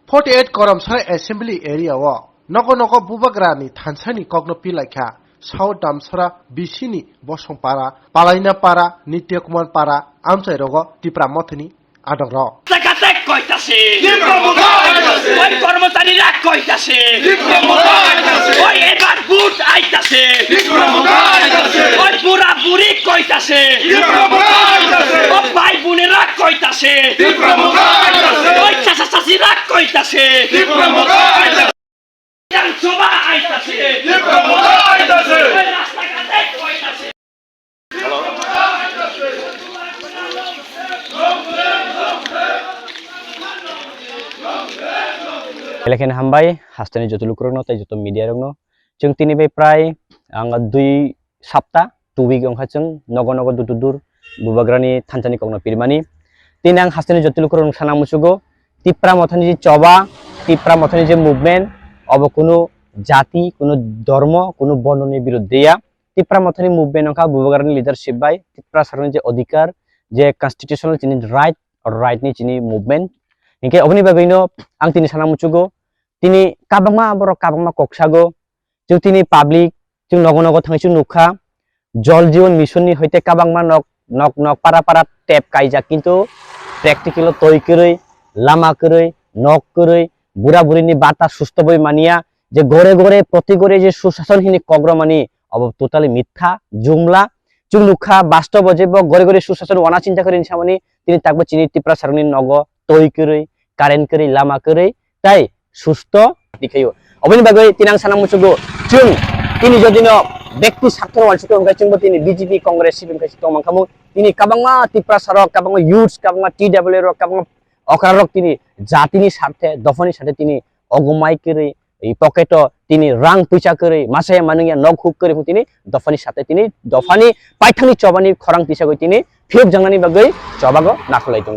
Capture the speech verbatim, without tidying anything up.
Forty eight Karamsara Assembly Area o nogo nogo Bubagrani thansani kokno pilaikha. South Damsara B C ni Bosongpara, Palainapara, Nityakumar Para amchai rogo Tipra Mothani adongrok. Takatek koitase. Tipra Motha aitase. Oi kormochari rak koitase. Tipra Motha aitase. Oi ebar vote aitase. Tipra Motha aitase. Oi bura buri koitase. Tipra Motha aitase. Oi bhai buni rak koitase. Tipra Motha aitase. Oi chasa chasi rak koitase. Tipra Motha aitase. Yang Sabha aitase. Tipra Motha aitase. Oi rasta ghate koitase. Belai kheno hambai, hasteni joto lukurokno tei joto media rokno. Chwng tini bai prai ang dui sapta, two week wngkha chwng nogo nogo dur dur dur Bubagrani thansani kokno pirmani. Tini ang hasteni joto lukurokno sana muchugo, Tipra Mothani je choba, Tipra Mothani je movement, obo kunu jati, kunu dhormo, kunu bornoni biruddhe ya. Tipra Mothani movement wngkha Bubagrani leadership bai Tipra saroni je odhikar, je constitutional chini right, right ni chini movement. Hinkhe oboni bagwino ang tini sana muchugo, tini kabangma borok kabangma kok sago, chwng tini public, chwng nogo nogo thangwi chwng nukha, Jal Jeevan Mission ni hoite kabangma nok, nok, nok para para tap kaijak, kintu practical o twi kwrwi, lama kwrwi, nok kwrwi, bura buri ni bata susto bai mania, je gore gore proti gore je susason hini kok romani, obo totally mitha, jumla. Chwng nukha bastobo je bo gore gore susason wana chinta kwrwi ni samani, tini takbo chini Tipra saroni nogo twi kwrwi, current kwrwi, lama kwrwi, tai susto tikhayo. Oboni bagwi tini ang sana muchugo, chwng tini jodi no bekti sartho wansukha hwnkhe chwngbo tini B J P, Congress, C P M khai tongmang khamu. Tini kabangma Tipra sarok, kabangma youths, kabangma T W A rok, kabangma okra rok tini jatini sarthe, dophani sarthe tini ogomai kwrwi, i pocket o tini rang puisa kwrwi, masa ya manung ya nok huk kwrwi phung tini dophani sarthe tini dophani paithakni chobani khorang tisagwi tini phiyok jangnani bagwi chobago nakhwlai tongo.